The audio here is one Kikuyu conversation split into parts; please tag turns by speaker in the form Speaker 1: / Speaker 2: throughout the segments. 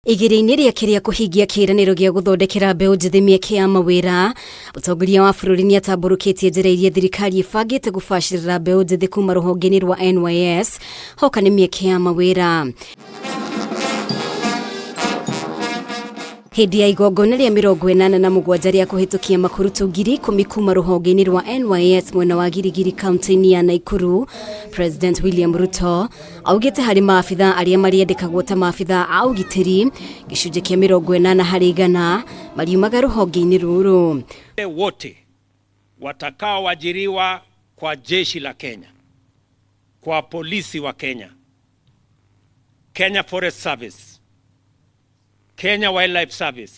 Speaker 1: Igeria-inĩ rĩake rĩa kũhingia kĩĩranĩro gĩa gũthondekera mbeũ njĩthĩ mĩeke ya mawĩra, mũtongoria wa bũrũri nĩ atambũrũkĩtie njĩra iria thirikari ĩbangĩte gũbacĩrĩra mbeũ njĩthĩ kuma rũhonge-inĩ rwa NYS hoka nĩ mĩeke ya mawĩra. Hĩndĩ ya igongona rĩa 87 rĩa kũhĩtũkia makurutu 10,000 kuma rũhonge-inĩ rwa NYS mwena wa Girigiri kaunti-inĩ ya Naikuru, President William Ruto augĩte harĩ maabitha arĩa marĩandĩkagwo ta maabitha a ũgitĩri gĩcunjĩ kĩa 80% mariumaga rũhonge-inĩ rũrũ.
Speaker 2: Wote watakaoajiriwa kwa jeshi la Kenya, kwa polisi wa Kenya, Kenya Forest Service, Kenya Wildlife Service,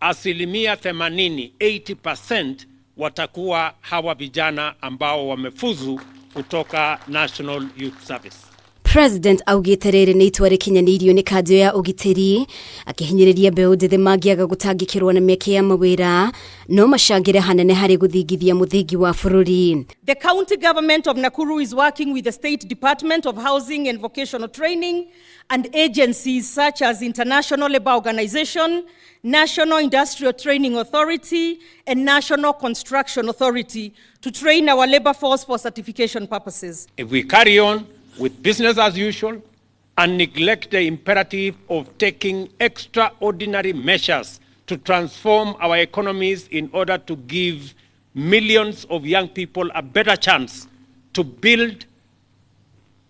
Speaker 2: 80%, 80% watakuwa hawa vijana ambao wamefuzu kutoka National Youth Service.
Speaker 1: President augĩte rĩrĩ nĩ itua rĩkinyanĩirio nĩ kanjũ ya ũgitĩri, akĩhinyĩrĩria mbeũ njĩthĩ mangĩaga gũtangĩkĩrwo na mĩeke ya mawĩra no macangĩre hanene harĩ gũthingithia mũthingi wa bũrũri.
Speaker 3: The county government of Nakuru is working with the State Department of Housing and Vocational Training and agencies such as International Labour Organization, National Industrial Training Authority, and National Construction Authority to train our labor force for certification purposes.
Speaker 2: If we carry on with business as usual and neglect the imperative of taking extraordinary measures to transform our economies in order to give millions of young people a better chance to build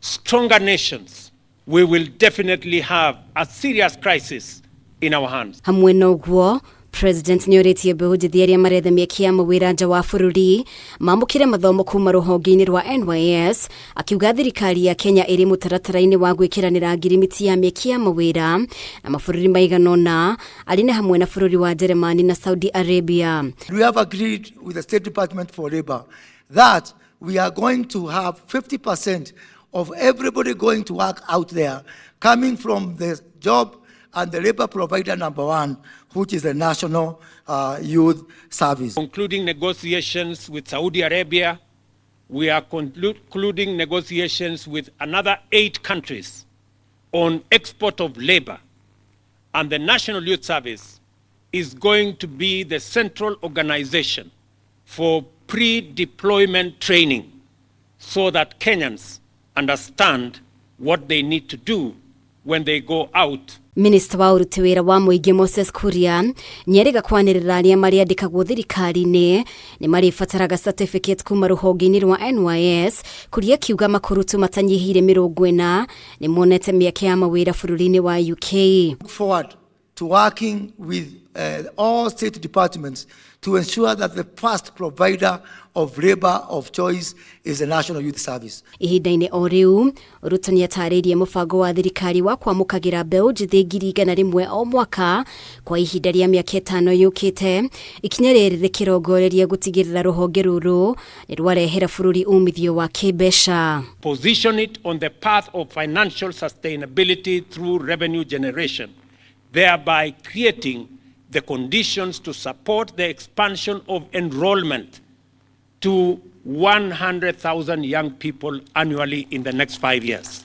Speaker 2: stronger nations, we will definitely have a serious crisis in our hands.
Speaker 1: Hamwe na ũguo, President nĩ orĩtie mbeũ njĩthĩ arĩa maretha mĩeke ya mawĩra nja wa bũrũri mamũkĩre mathomo kuma rũhonge-inĩ rwa NYS, akiuga thirikari ya Kenya ĩrĩ mũtaratara-inĩ wa gwĩkĩranĩra ngirimiti ya mĩeke ya mawĩra na mabũrũri maigana ũna arĩ na hamwe na bũrũri wa Jeremani na Saudi Arabia.
Speaker 4: We have agreed with the State Department for Labor that we are going to have 50% of everybody going to work out there coming from the job and the labor provider number one, which is the National Youth Service.
Speaker 2: Concluding negotiations with Saudi Arabia, we are concluding negotiations with another 8 countries on export of labor. And the National Youth Service is going to be the central organization for pre-deployment training so that Kenyans understand what they need to do when they go out.
Speaker 1: Minista wa ũruti wĩra wa mũingĩ Moses Kuria nĩerĩga kwanĩrĩra arĩa marĩandĩkagwo thirikari-inĩ nĩ marĩbataraga certificate kuma rũhonge-inĩ rwa NYS. Kuria akiuga makurutu matanyihĩire 40 nĩ monete mĩeke ya mawĩra bũrũri-inĩ wa UK.
Speaker 4: Look forward to working with all state departments to ensure that the first provider of labor of choice is the National Youth Service.
Speaker 1: Ihinda-inĩ o rĩu, Ruto nĩ atarĩirie mũbango wa thirikari wa kwamũkagĩra mbeũ njĩthĩ 100,000 o mwaka kwa ihinda rĩa mĩaka 5 yũkĩte, ikinya rĩrĩ rĩkĩrongoreria gũtigĩrĩra rũhonge rũrũ nĩ rwarehera bũrũri umithio wa kĩmbeca.
Speaker 2: Position it on the path of financial sustainability through revenue generation, thereby creating the conditions to support the expansion of enrollment to 100,000 young people annually in the next 5 years.